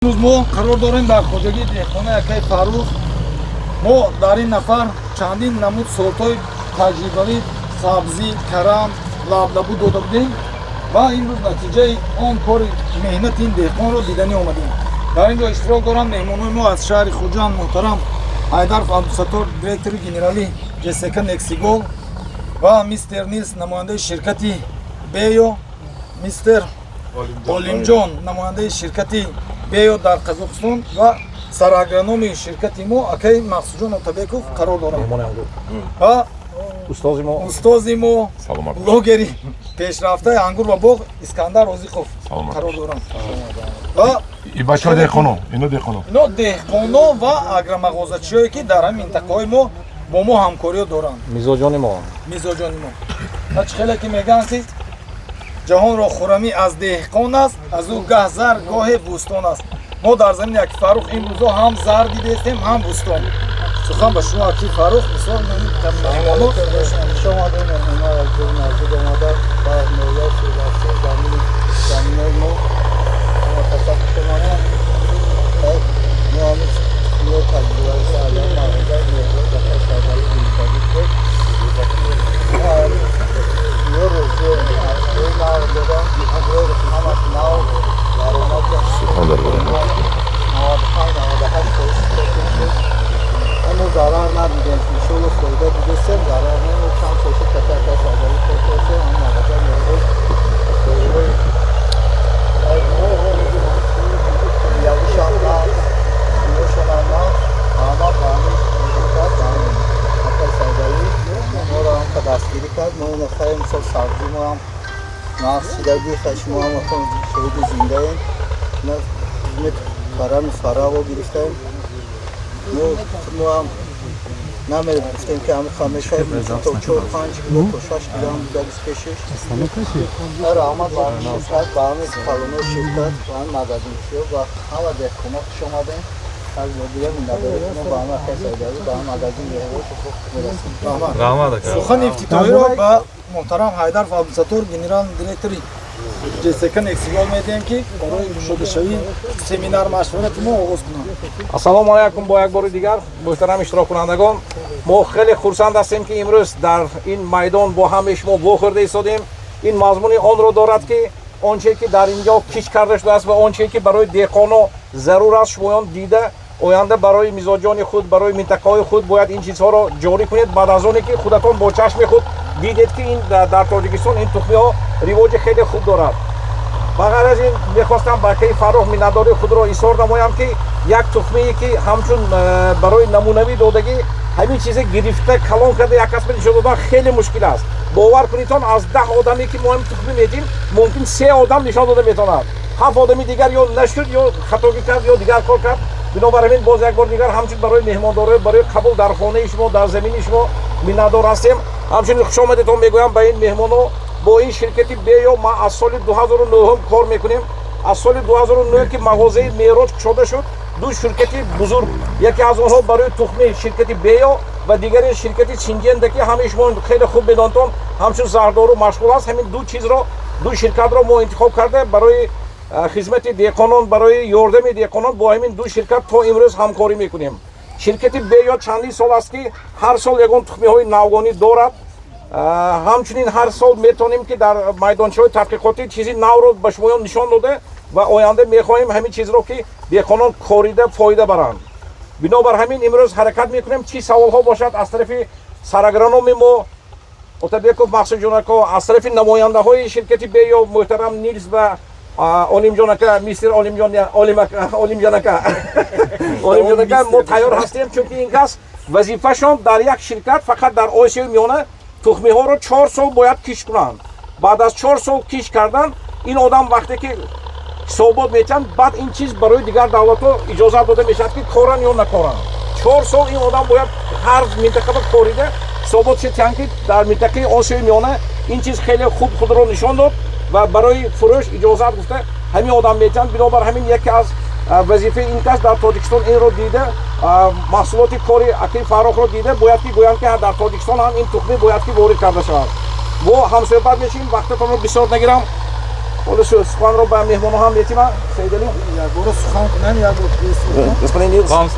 Имрӯз мо қарор дорем дар хоҷагии деҳқонаи акаи Фаррух. Мо дар ин нафар чандин намуд сортҳои таҷрибавӣ, сабзӣ, карам, лаблабу дода будем ва имрӯз натиҷаи он кори меҳнати ин деҳқонро диданӣ омадем. Дар ин ҷо иштирок доранд меҳмонои мо аз шаҳри Хуҷанд, муҳтарам Ҳайдаров Абдусаттор, директори генералӣ ЖСК Нексигол, ва мистер Нилс, намояндаи ширкати Бео, мистер Олимҷон, намояндаи ширкати Бео дар Қазоқистон, ва сарагрономи ширкати мо акаи Мақсудҷон Отабеков қарор доранд ва устози мо, устози мо, блогери пешрафтаи ангур ва боғ Искандар Розиқов қарор доранд ва И бачаҳо деҳқоно, ино деҳқоно. Ино деҳқоно ва агромағозачиҳое, ки дар ҳамин минтақаҳои мо бо мо ҳамкориё доранд. Мизоҷони мо. Мизоҷони мо. Ва чӣ хеле ки мегӯянд, ки ҷаҳонро хурамӣ аз деҳқон аст, аз ӯ гаҳ зар, гоҳе бӯстон аст. Мо дар замини аки Фаррух имрӯзо ҳам зар дидестем, ҳам бӯстон. Сухан ба шумо, аки Фаррух. Мисол, меҳмоно. Хуш омадем, меҳмоно аз ҷои наздик омада ба ноҳияи Фирдавсӣ, заминои мо каса хуш омадем. Мо ҳамин ё таҷрибаи аз мағозаи Меҳрод акаи Саидалӣ гирифтагӣ будем. Ё розием, ҷои нав додам, ҳамаш нав даромад. Сухан дар бораи 95, 98% шуд. Мо зарар надидем, иншолло фоида дидестем, зарар не. Мо чанд сол шуд, каса акаи Саидалӣ кор кардем, ҳам мағозаи Меҳрод доруҳои явишам нағз, ошонам нағз. Ҳама ба ҳамин ширкат, ба ҳамин акаи Саидалӣ моро ҳам дастгирӣ кард. Мо нахоҳем, мисол, сабзӣ мо ҳам нағз шидагӣ. Шумо ҳам шоҳиди зиндаем. Карами фараво гирифтаем. Мо ҳам намегуфтем, ки ҳамин мешавад, то 4-5 кило, то 6 кило ҳам будагис пешиш. Раҳмат ба ҳамин ширкат, ба ҳамин калонои ширкат, ба ҳамин магазинчиҳо ва ҳама деҳқоно. Хуш омадем. Дигар миннатдорӣ мо ба ҳамин акаи Саидалӣ, ба ҳамин магазин Меҳрод мерасем. Раҳмат, ака. Сухани ифтитоҳиро ба муҳтарам Ҳайдаров Абдусаттор, генеральный директори ЖСК Нексигол медиҳем, ки барои кушодашавии семинар машварати мо оғоз кунанд. Ассалому алайкум бо як бори дигар, муҳтарам иштироккунандагон. Мо хеле хурсанд ҳастем, ки имрӯз дар ин майдон бо ҳамаи шумо вохӯрда истодем. Ин мазмуни онро дорад, ки он чие ки дар ин ҷо кишт карда шудааст ва он чие ки барои деҳқоно зарур аст, шумоён дида, оянда барои мизоҷони худ, барои минтақаҳои худ бояд ин чизҳоро ҷорӣ кунед. Баъд аз оне ки худатон бо чашми худ дидед, ки ин дар Тоҷикистон ин тухмиҳо ривоҷи хеле хуб дорад. Ба ғайр аз ин, мехостам ба акаи Фаррух миннатдории худро изҳор намоям, ки як тухмие, ки ҳамчун барои намунавӣ додагӣ, ҳамин чизе гирифта, калон карда, як касба нишон додан хеле мушкил аст. Бовар кунедтон, аз 10 одаме, ки мо ҳамин тухмӣ медиҳем, мумкин се одам нишон дода метавонад, ҳафт одами дигар ё нашуд, ё хатогӣ кард, ё дигар кор кард. Бинобар ҳамин, боз як бор дигар ҳамчун барои меҳмондорӣ, барои қабул дар хонаи шумо, дар замини шумо миннатдор ҳастем. Ҳамчунин хушомадетон мегӯям ба ин меҳмоно. Бо ин ширкати Бео ма аз соли 2009 кор мекунем. Аз соли 2009, ки мағозаи Мероҷ кушода шуд, ду ширкати бузург, яке аз онҳо барои тухми ширкати Бео ва дигаре ширкати Синҷенда, ки ҳамаи шумо хеле хуб медонтон, ҳамчун заҳрдору машғул аст. Ҳамин ду чизро, ду ширкатро мо интихоб карда, барои хизмати деҳқонон, барои ёрдами деҳқонон бо ҳамин ду ширкат то имрӯз ҳамкорӣ мекунем. Ширкати Бео чандин сол аст, ки ҳар сол ягон тухмиҳои навгонӣ дорад. Ҳамчунин ҳар сол метавонем, ки дар майдончаҳои тадқиқотӣ чизи навро ба шумоён нишон дода ва оянда мехоҳем ҳамин чизро, ки деҳқонон корида фоида баранд. Бинобар ҳамин, имрӯз ҳаракат мекунем, чӣ саволҳо бошад, аз тарафи сарагрономи мо Отабеков Мақсудҷон ако, аз тарафи намояндаҳои ширкати Бео муҳтарам Нилс ва Олимҷон ака, мистер Олимҷон, Олимҷон ака, Олимҷон ака, мо тайёр ҳастем, чунки ин кас вазифашон дар як ширкат фақат дар Осиёи Миёна тухмиҳоро 4 сол бояд кишт кунанд. Баъд аз 4 сол кишт кардан, ин одам вақте ки ҳисобот метиҳанд, баъд ин чиз барои дигар давлатҳо иҷозат дода мешавад, ки коранд ё накоранд. 4 сол ин одам бояд ҳар минтақада корида, ҳисобот шитиҳанд, ки дар минтақаи Осиёи Миёна ин чиз хеле хуб худро нишон дод ва барои фурӯш иҷозат гуфта ҳамин одам метиҳанд. Бинобар ҳамин, яке аз вазифаи ин кас дар Тоҷикистон инро дида, маҳсулоти кори акаи Фаррухро дида, бояд ки гӯянд, ки дар Тоҷикистон ҳам ин тухмӣ бояд ки ворид карда шавад. Мо ҳамсӯҳбат мешавем, вақтатонро бисёр нагирам. Ҳоло суханро ба меҳмонҳо ҳам метима, Саидалӣ. Якбора сухан кунам, як бор. Господин Нилс. Вам.